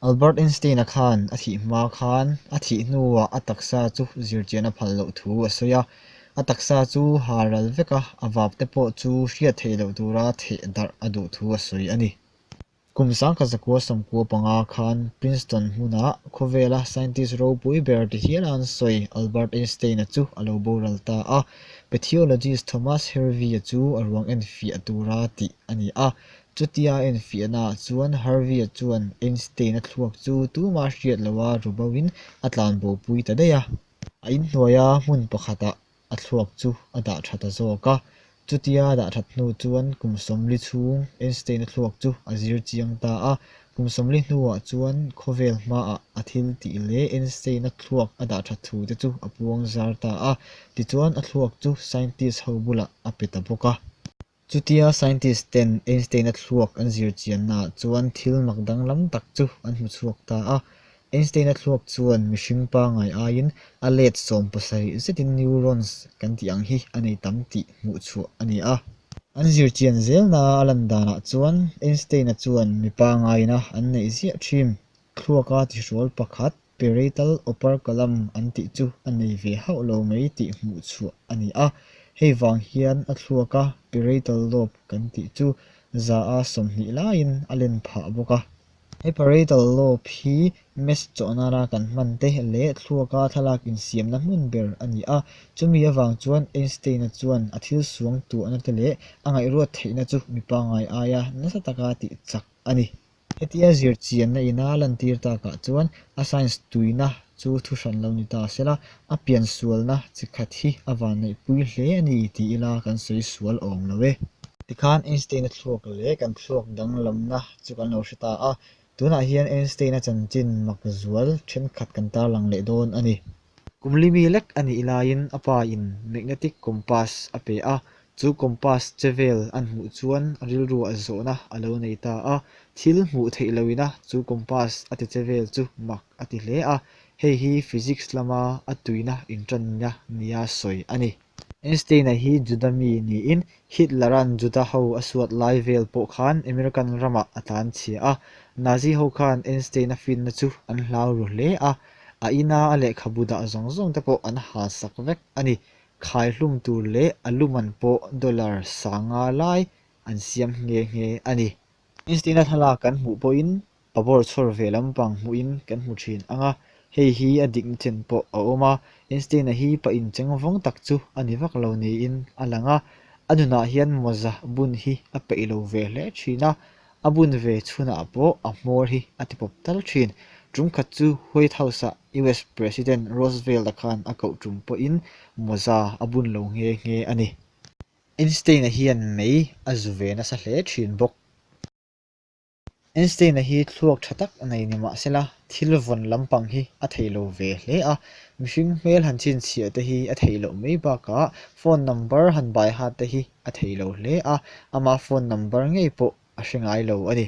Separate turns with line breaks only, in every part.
Albert Einstein-a khan a thih hma khan a thih hnuah a taksa chu zirchian a phal loh thu a sawi a. A taksa chu ha ral vek a, a vap te pawh chu hriat theih loh tura theh darh a duh thu a sawi a ni. Kum sangkhat zakua 95 khan Princeton hmunah khawvela scientist ropui ber ti hial an sawi Albert Einstein-a chu a lo boral ta a. Pathologist Thomas Harvey-a chu a ruang enfiah tura tih a ni a. Chutia a enfiahnaah chuan Harvey-a chuan Einstein-a thluak chu tuma hriat loha ruboin a tlanbopui ta daih a. A inhnuaia hmun pakhatah a thluak chu a dah tha ta zawk a. Chutia a dah that hnu chuan kum 40 chhung Einstein-a thluak chu a zir chiang ta a. Kum 40 hnuah chuan khawvel hmaah a thil tih leh Einstein-a thluak a dah that thu te chu a puang zar ta a. Tichuan a thluak chu scientist ho bulah a pe ta bawk a. Chutia scientist ten Einstein-a thluak an zir chiannaah chuan thil mak danglam tak chu an hmu chhuak ta a. Einstein-a thluak chuan mihring pangngai aiin a let 70 zetin neurons kan tih ang hi a nei tam tih hmuh chhuah a ni a. An zir chian zelna a lan danah chuan Einstein-a chuan mi pangngaina an neih ziah thin thluaka tihrual pakhat Parietal operculum an tih chu a nei ve hauh lo mai tih hmuh chhuah a ni a. Hei vang hian a thluaka parietal lobe kan tih chu 20% laiin a len phah bawk a. He parietal lobe hi mesh chawh nana kan hman te leh thluaka thlalak insiamna hmun ber a ni a. Chumi avang chuan Einstein-a chuan a thil suang tuahna te leh a ngaihruat theihna chu mi pangngai aia nasa taka tih chak a ni. Hetia zir chianna ina lantir takah chuan a science tuina chu thu hran lo ni ta sela, a pian sualna chi khat hi a vanneihpui hle a ni ti ila kan sawi sual awm lo e. Tikhan Einstein-a thluak leh kan thluak danglamna chu kan lo hre ta a, tunah hian Einstein-a chanchin mak zual thenkhat kan tarlang leh dawn a ni. Kum li mi lek a nih laiin a pa in magnetic compass a pe a, chu compass che vel an hmuh chuan a rilruah zawhna a lo nei ta a, thil hmuh theih loin a chu compass a ti che vel chu mak a ti hle a, hei hi physics lama a tuina intanna nia sawi a ni. Einstein-a hi Juda mi niin Hitler-a'n Juda ho a suat lai vel pawh khan American ramah a tlanchhia a, Nazi ho khan Einstein-a finna chu an hlau ru hle a, A ina a lehkhabu dah zawng zawng te pawh an ha sak vek a ni. Khaihlum tur leh a luman pawh dollar 5000 lai an siam nghe nghe a ni. Einstein-a thlalak kan hmuh pawhin pabawr chhawr ve lampang hmuhin kan hmu thin ang a, hei hi a dikna chen pawh a awm a. Einstein-a hi pa incheng vawng tak chu a ni vak lo niin a lang a, a nunah hian mawza bun hi a peih lo ve hle thin a, A bun ve chhunah pawh a hmawr hi a ti pawp tal thin. Tum khat chu White House-ah US President Roosevelt-a khan a koh tum pawhin mawza a bun lo nghe nghe a ni. Einstein-a hian mei a zu ve nasa hle thin bawk. Einstein-a hi thluak tha tak nei ni mah sela, thil vawn lampang hi a thei lo ve hle a. Mihring hmel han chhinchhiah te hi a theih loh mai bakah phone number han bai hat te hi a thei lo hle a, ama phone number ngei pawh a hre ngai lo a ni.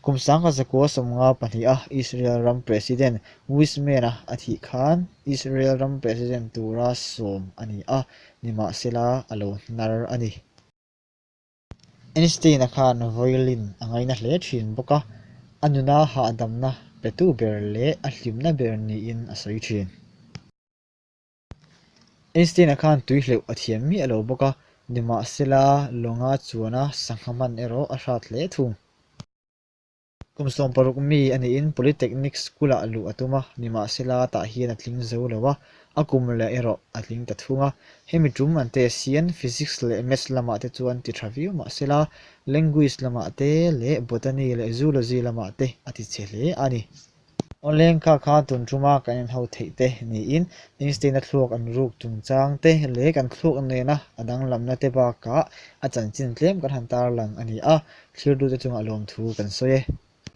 Kum 1952 a Israel ram President Weizmann-a a thih khan Israel ram President tura sawm a ni a, nimahsela a lo hnar a ni. Einstein-a khan violin a ngaina hle thin bawk a, a nuna hahdamna petu ber leh a hlimna ber niin a sawi thin. Einstein-a khan tui hleuh a thiam miah lo bawk a, nimahsela lawnga chuana sangha hman erawh a hrat hle thung. Kum 60 mi a niin Polytechnic School-ah luh a tum a, nimahsela tah hian a tling zo lo a, a kum leh erawh a tling ta thung a. Hemi tum an test hian Physics leh Maths lamah te chuan ti tha viau mahsela Language lamah te leh Botany leh Zoology lamah te a ti chhe hle a ni. Awleng kha kha tun tuma kan inho theih te niin Einstein-a thluak an ruk chungchang te leh kan thluak nena a danglamna te bakah a chanchin tlem kan han tarlang a ni a, thlirdute chungah lawmthu kan sawi e.